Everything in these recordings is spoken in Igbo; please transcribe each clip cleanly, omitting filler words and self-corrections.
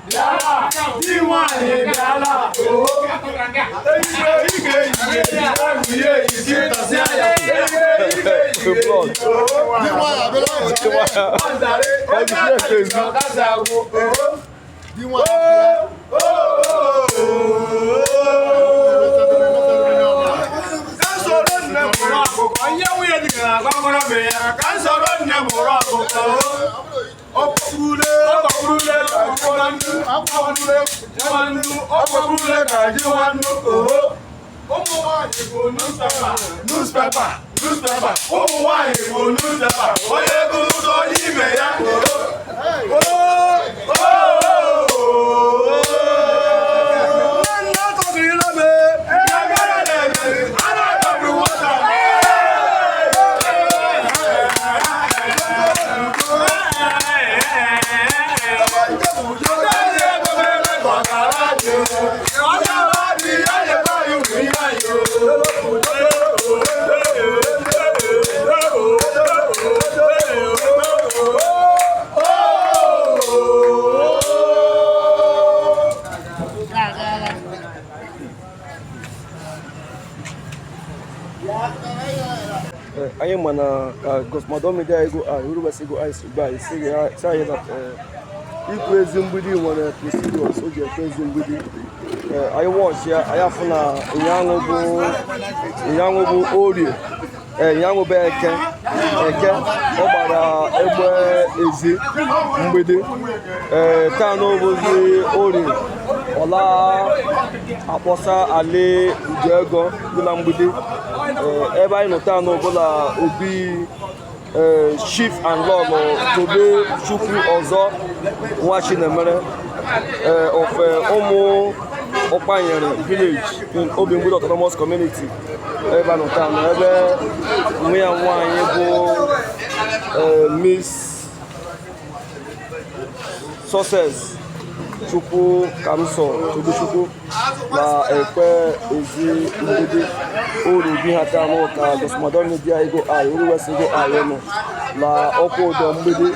Di nwanyị bịala. Eyibe ige eyi agụye isi tasịa ya. Eyibe ige eyi. Blood. Di nwanyị abịala. Ọzara onye akara ọkasị agwụ. Di nwanyị abịala. Ka nsoro nne mụrụ ọkụkọ, ihe nwunye dị na agwagwara m ya. Ka nsoro nne mụrụ ọkụkọ. Ọkpọkpurule, ọkpọkpurule ka ji nwannu, ọkpọkpurule nwannu, ọkpọkpurule ka ji nwannu, oho. Ụmụ nwanyị bụ newspaper, newspaper, newspaper. Ụmụ nwanyị bụ newspaper. Onye gụrụ ụzọ onye ibe ya, oho. Oo, oo, oo. Nne nne tọbirila m, ee, ebere na-eme, a na-adọbiri nwata. Anyị ma na ka Gosmado Media Ego I Urubesi Ego I si gba si anyị that ikwu ezi mgbidi nwere procedures o ji ekwe ezi mgbidi. Anyị watch ya, anyị afụ na ụnyaahụ bụ ụnyaahụ bụ orie, ụnyaahụ bụ eke eke ọ gbara egbe ezi mgbidi. Taa n'obozi orie ọla akpọsa ali uju ego dị na mgbidi. Ebe anyị nọ taa n'ọbụla obi chief and lọlọ Tobe Chukwu ọzọ nwa Chinemere of ụmụ Ụkpanyere village in Obimgbudu Autonomous Community. Ebe a nọ taa nọ ebe nwa ya nwaanyị bụ Miss Success Chukwu Kamso Tobechukwu na-ekpe ezi mgbidi uru bi ha taa n'ụka Gosmado Media Ego I Uruwesi Ego I nọ na ọkwa ụdọ mgbidi.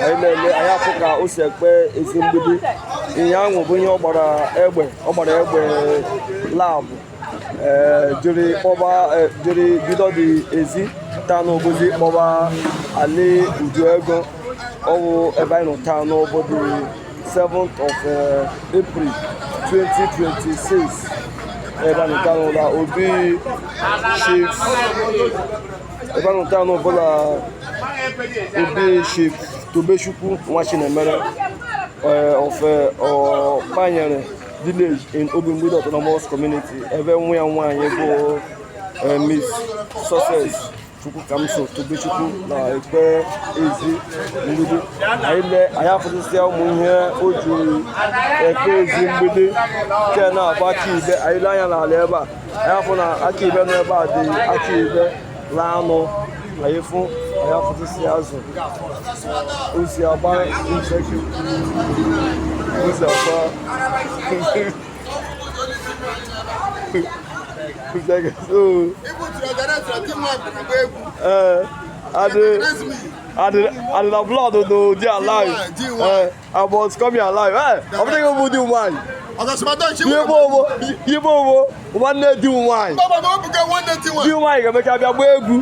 Anyị na-ele anyị afụ ka o si ekpe ezi mgbidi. Ihe ahụ bụ ihe ọ gbara egbe, ọ gbara egbe labụ, ee, jiri kpọba, jiri bido dị ezi taa n'obozi kpọba ali uju ego ọwụ. Ebe anyị nọ taa n'obodo 7th of April 2026, ebe anyị nọ taa n'ụlọ obi chief, ebe anyị nọ taa n'ụbụla obi Chief Tobechukwu nwa Chinemere of Ọkpanyere village in Obimgbudu Autonomous Community, ebe nwa ya nwaanyị bụ Miss Success Chukwu Kamso Tobechukwu na-ekpe ezi mgbidi. Anyị lee anyị afụsịsịa ụmụ ihe o ji ekpe ezi mgbidi nke na-agba aka ibe. Anyị lee anya n'ala ebe a, anyị afụ na aka ibe nọ ebe a dị aka ibe laa anụ. Anyị fụ, anyị afụsịsị azụ osi agba ncheke osi agba ncheke so. And the blood no dey alive. I must come here alive. Ọ bụrụ bụ di nwaanyị. Ihe bụ owo, ihe bụ owo, nwanne di nwaanyị. Di nwaanyị ga-emecha bịa gbaa egwu.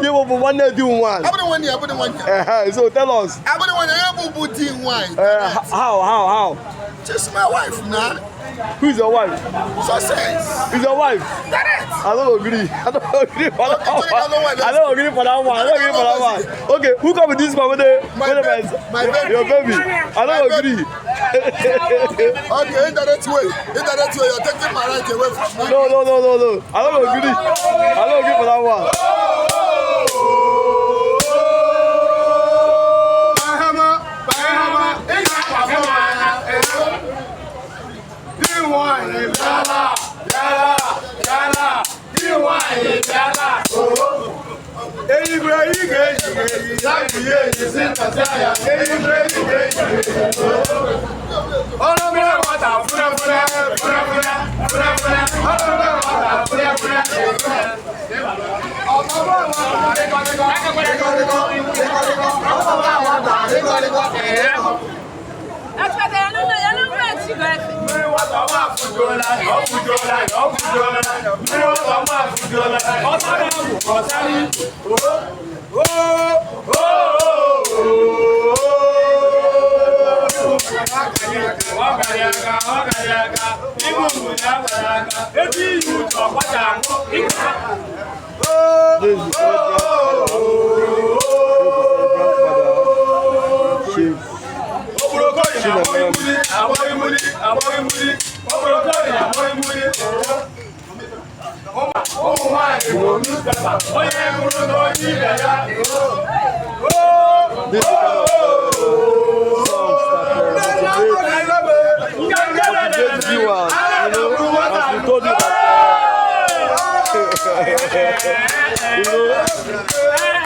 Ihe bụ nwanne di nwaanyị. So tell us. How? She's my wife now. Who is your wife? Success. Who is your wife? Direct. I don't agree. I don't agree for that one. I don't agree for that one. I don't agree for that one. Okay, who come with this man? My When baby. My baby. Your baby. I don't My agree. Okay, indirect way. Indirect way. You're taking my right away from me. No. I don't agree. I don't agree for that one. Bahama, Bahama, ị ga-akpafụ m anya, ego. Di nwanyị bịala, bịala, bịala, di nwanyị bịala, oho. Eyibre ị ga-eyi eyi, ya bụ ihe eyi si ntọsịa ya. Eyibre ị ga-eyi eyi, oho. Ọlọ́mọdé wọ́tà fúnẹ́fúnẹ́, fúnẹ́fúnẹ́, fúnẹ́fúnẹ́. Ọlọ́mọdé wọ́tà fúnẹ́fúnẹ́, ọ̀pọ̀ bọ́ wọ́tà ríkọ́ríkọ́, ríkọ́ríkọ́, ríkọ́ríkọ́. Ọ̀pọ̀ bọ́ wọ́tà ríkọ́ríkọ́. This is the great grandfather, Chief Chinemere. This is the kind of songs that motivate viewers, you know, as we told you that, you know,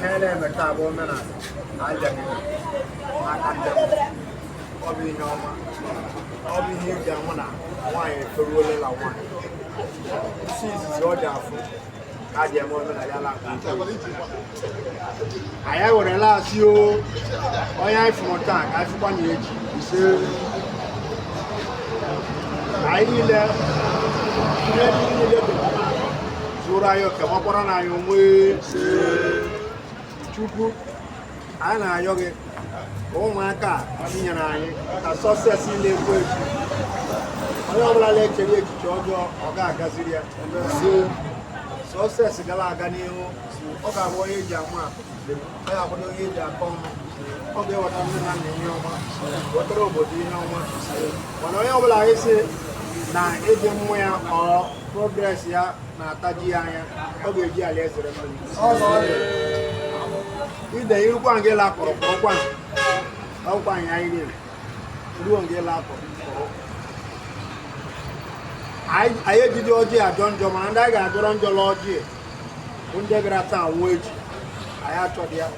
Ihe na-eme taa bụ omenala abịaghị n'aka ndị ọ bụ ihe ọma, ọ bụ ihe eji amụ na nwaanyị etoruola na nwaanyị isi izizi ọ dị afụ ka a ji eme omenala ya la anyị ewerela asị o onye anyị fụrụ taa ka anyị fụkwa na echi ise anyị niile ihe niile dị mma zụrụ anyị oke makwara na anyị onwe. Chukwu, anyị na-ayọ gị ka ụmụaka a tinyere anyị ka success na-ekwu echi, onye ọbụla na-echere echiche ọjọọ ọ ga-agaziri ya. Success gara aga n'ihu, ọ ga-abụ onye eji ama akụ, ọ ga-abụ onye eji akọ ọnụ, ọ ga-eweta nne na nna ihe ọma, wetara obodo ihe ọma. Mana onye ọbụla anyị sị na ịdị mmụ ya ọ progress ya na-ataji ya anya, ọ ga-eji ala ezere mmiri ide irukwa nke la kpọrọ kpọrọkwa ọkwa anyị anyị niile ruo nke la kpọrọ kpọrọ. Anyị ejide ọjị ajọ njọ, mana ndị anyị ga-ajọrọ njọ la ọjị bụ ndị bịara taa nwụọ echi. Anyị achọghị ya.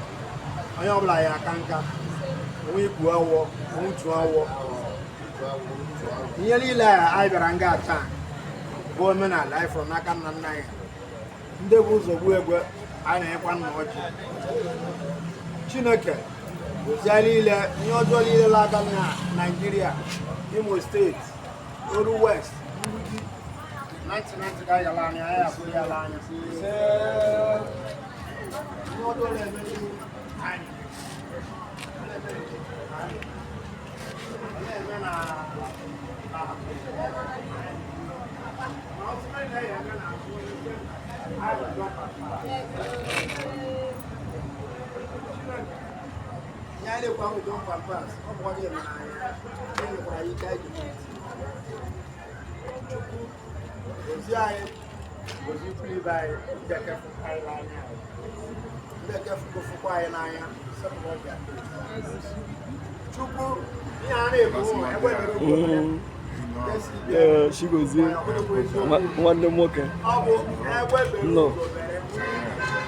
Onye ọbụla ya aka nka onwe ikpu awọ onwe utu awọ ihe niile a anyị bịara nga taa bụ omenala anyị fụrụ n'aka nna nna anyị ndị bụ ụzọ gbuo egwe. Anyị na-enyekwa nna ọjị. Chineke gozie niile ihe ọjọọ niile na-aga na Naijiria, Imo Steeti, Oru West, Mgbidi 1990 ka anyị anya anyị afụ ya anya ihe ọjọọ na-eme n'ihu anyị na-eme na na ọtụtụ na-eme na azụ anyị ihe anyị na-ekwu ahụ jump and pass, ọ bụkwa gị mere anyị e nyekwara anyị ike anyị ji Chukwu gozie anyị, gozie ikwu ibe anyị ndị ekefụ anyị n'anya, ndị ekefụkwa anyị n'anya sepụrụ ọbịa. Chukwu, ihe a na-ekwu egbe mere obodo Ee, Chigozie, nwanne m nwoke. Ọ bụ egbe bere Nnọọ. ugo bere,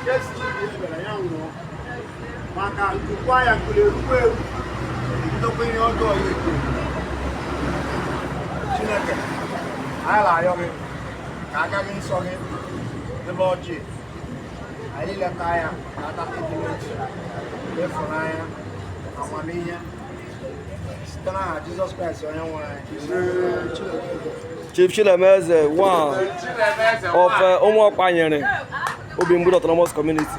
kesi ibe bere ya nwụọ maka nkukwa ya nkulu erukwa eru ndokwa ihe ọjọọ ya ekwu. Chineke, anyị na-arịọ gị ka aka gị nsọ gị dịbe ọjị anyị leta ya ka atata ịdị n'otu, ịfụnanya, amamihe, site n'aha Jizọs Kraịst onye nwe anyị. Chineke. Chief Chinemeze one of Ụmụọkpanyere Obi Mgbidi Autonomous Community.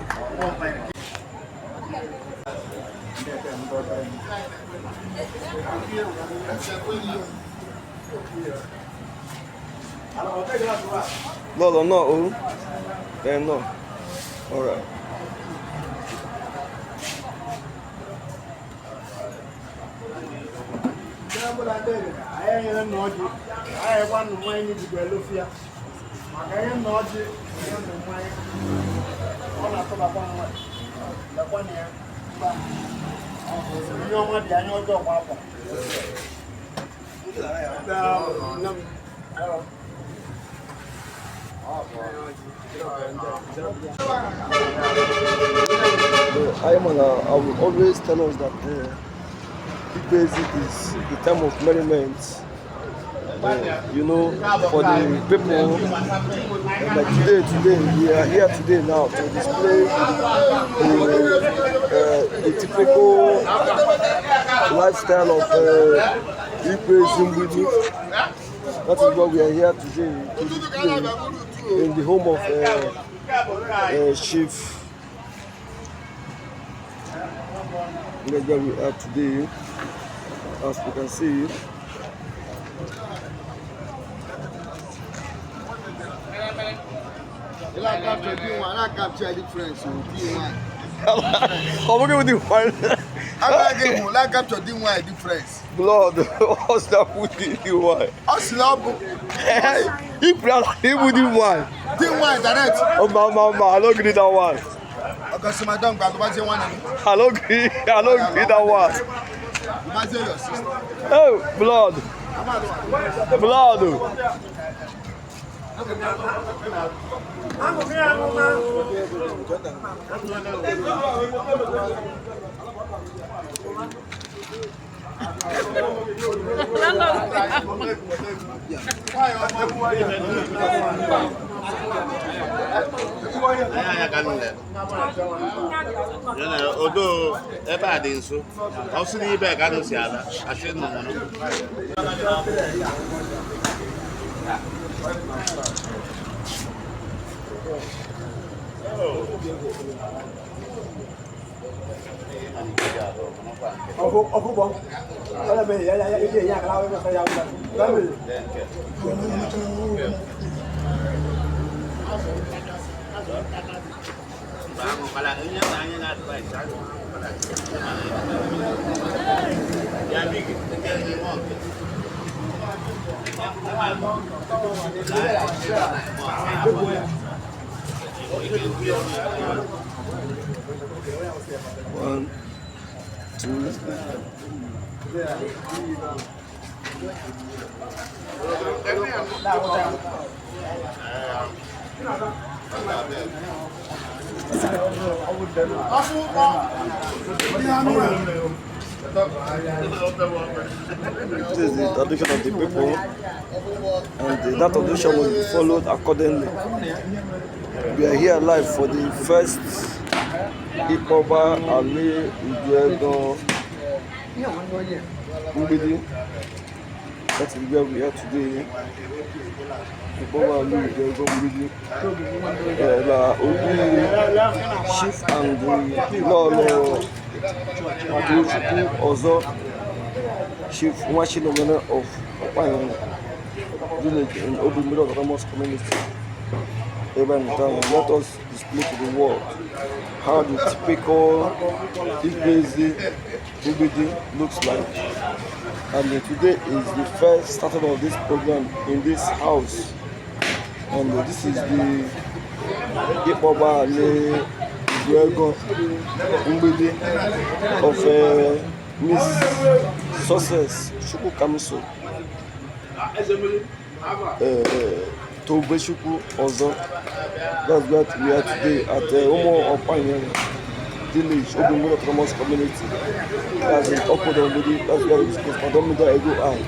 Lọ́lọ́ náà o ẹ náà, alright. Ndị ọbụla ndị anyị enyere nna ọjị, anyị ekwa nnụ mmanya jikwa elofia maka ihe nna ọjị ihe nnụ mmanya ọ na-atụbakwa nwa lekwa na ya mba ihe ọma dị anya ọjọọ kwa akwa. Nne m, Ayamana, I will always tell us that Ikpezi is the time of merriment. For the people, like today, we are here today now to display the typical lifestyle of Ikpezi Mgbidi. That is why we are here today to display in the home of Chief. That's where we are today, as we can see. You like capture D1, I like capture difference with D1. I'm working with the one. I like him, like capture D1 difference. Blood. What's that with the one? Ọ sị na ọ bụ If you are with the one. D1 direct. Oh, ma, ma, ma, I don't agree that one. Ọgọsị madam gba lụbazie nwanne m. I don't agree. I don't agree that one. Lụbazie your sister. Oh, blood. Blood. Anya ka nne. Ya na odo ebe a dị nso. Ọ sị na ibe ka anụ si ala, asị nnụnụ. Mgbe ahụ kpara ihe na anyị na-adịvaịsị ahụ kpara. Ya big, nke ndị mmụọ nke. One, two. This is the tradition of the people, and that tradition will be followed accordingly. We are here live for the first Ikpoba Ali Uduego Mgbidi. That is where we are today. Ikpoba Ali Uduego Mgbidi. La Obi Chief and the Lolo Tochukwu Ozo, Chief Nwachinowene of Okpanyana village in Obimmiri Autonomous Community. Abraham Town. Let us display to the world how the typical Ikpezi Mgbidi looks like. And today is the first starting of this program in this house. And this is the Ikpoba Ali Uduego Mgbidi of Miss Success Chukwukamso Tobechukwu Ozo. That's where we are today at Umu Okpanyana village, Obimmiri Autonomous Community. That's in Okodo Mgbidi. That's where it's Media Ego Eye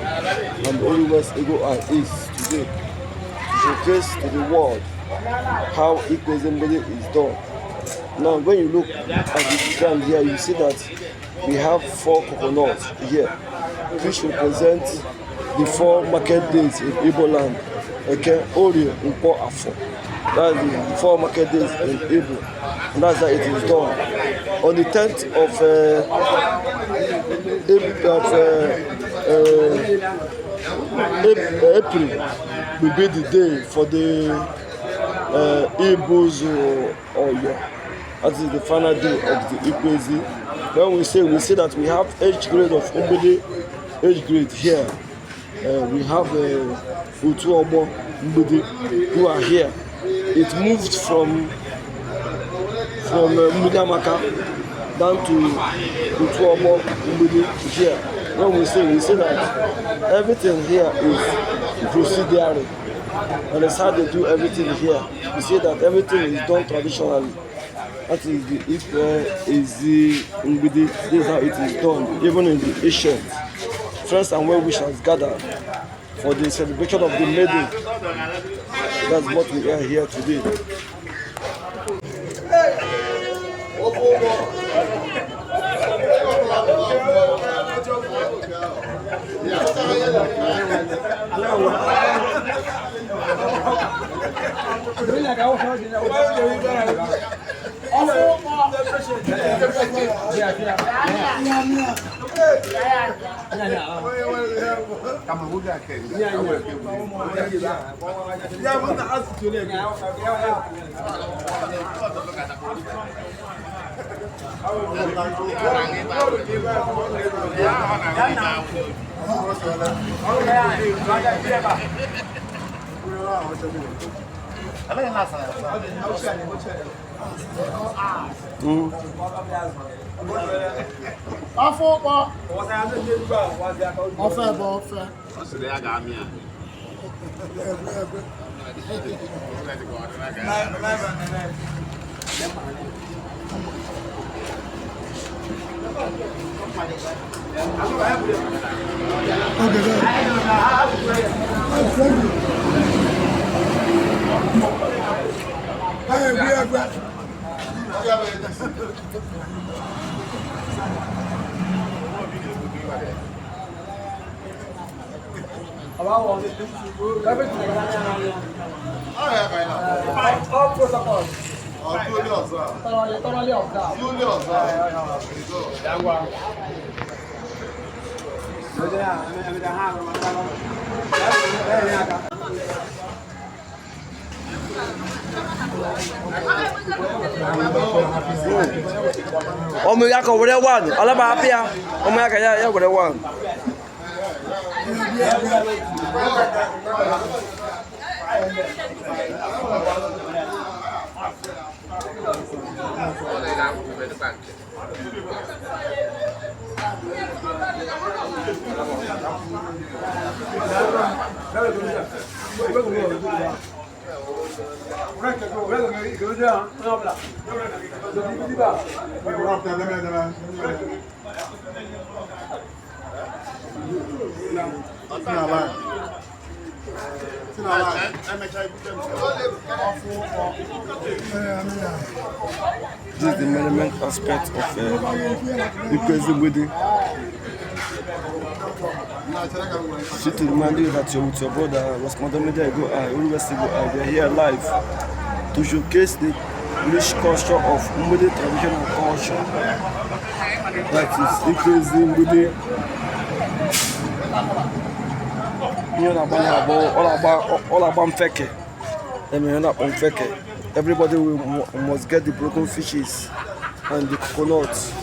and Oru West Ego Eye is today, to showcase to the world how Ikpezi Mgbidi is done. Now, when you look at the ground here, you see that we have 4 coconuts here, which represent the 4 market days in Igbo land. Okay, Orie, Nkwo, Afo. That's the 4 market days in Igbo, and that's how it is done. On the 10th of April will be the day for the Ibuzo Oyo. That is the final day of the Ikpezi. When we say that we have age grade of Mgbidi, age grade here. We have Otu Ogbo Mgbidi who are here. It moved from Mgbidi Amaka down to Otu Ogbo Mgbidi here. When we say that everything here is procedural. And it's how they do everything here. You see that everything is done traditionally. That is the Ikwe Ezi Mgbidi. This is how it is done, even in the ancient. Friends and well wishers gather for the celebration of the maiden. That's what we are here today. Afọ ụkpọ. Ofe bụ ofe. Ọ sịrị ya ga-amị ya. Ọmọ ya ka were one, alaba apịa. Ọmọ ya ka ya were one. This is the merriment aspect of Ikwe Ezi Mgbidi. Sit to remind you that you're with your brother, Roscommon Media Go I, Oluwesi Go I. We are here live to showcase the rich culture of Mgbidi traditional culture. That is Ikwe Ezi Mgbidi. Ihe ọ na-agba ya bụ ọ na-agba mfeke. Eme ihe ọ na-akpọ mfeke. Everybody must get the broken fishes and the coconuts.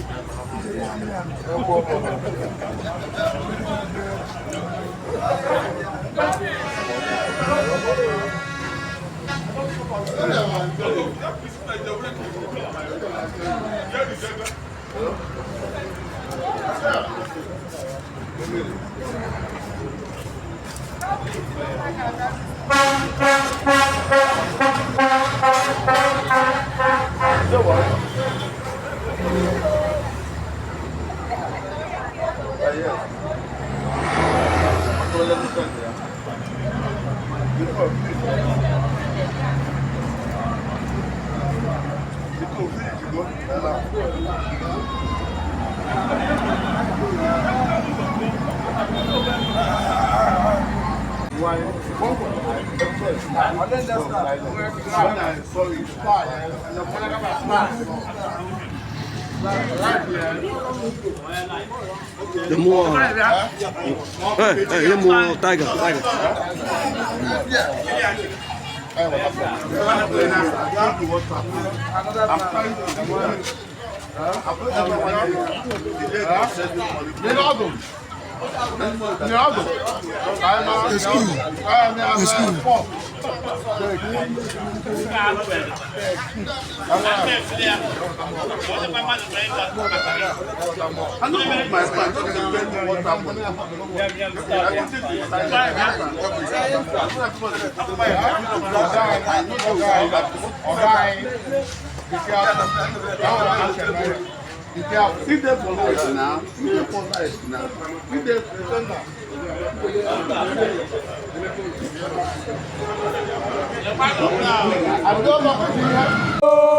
The more, hey, hey, the more tiger, tiger. Excuse. Excuse. I don't know my plan. Don't tell me what happened. I don't think it's there for life now. See there for life now. See there for now. Oh!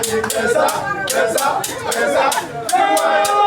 Mesa, mesa, mesa.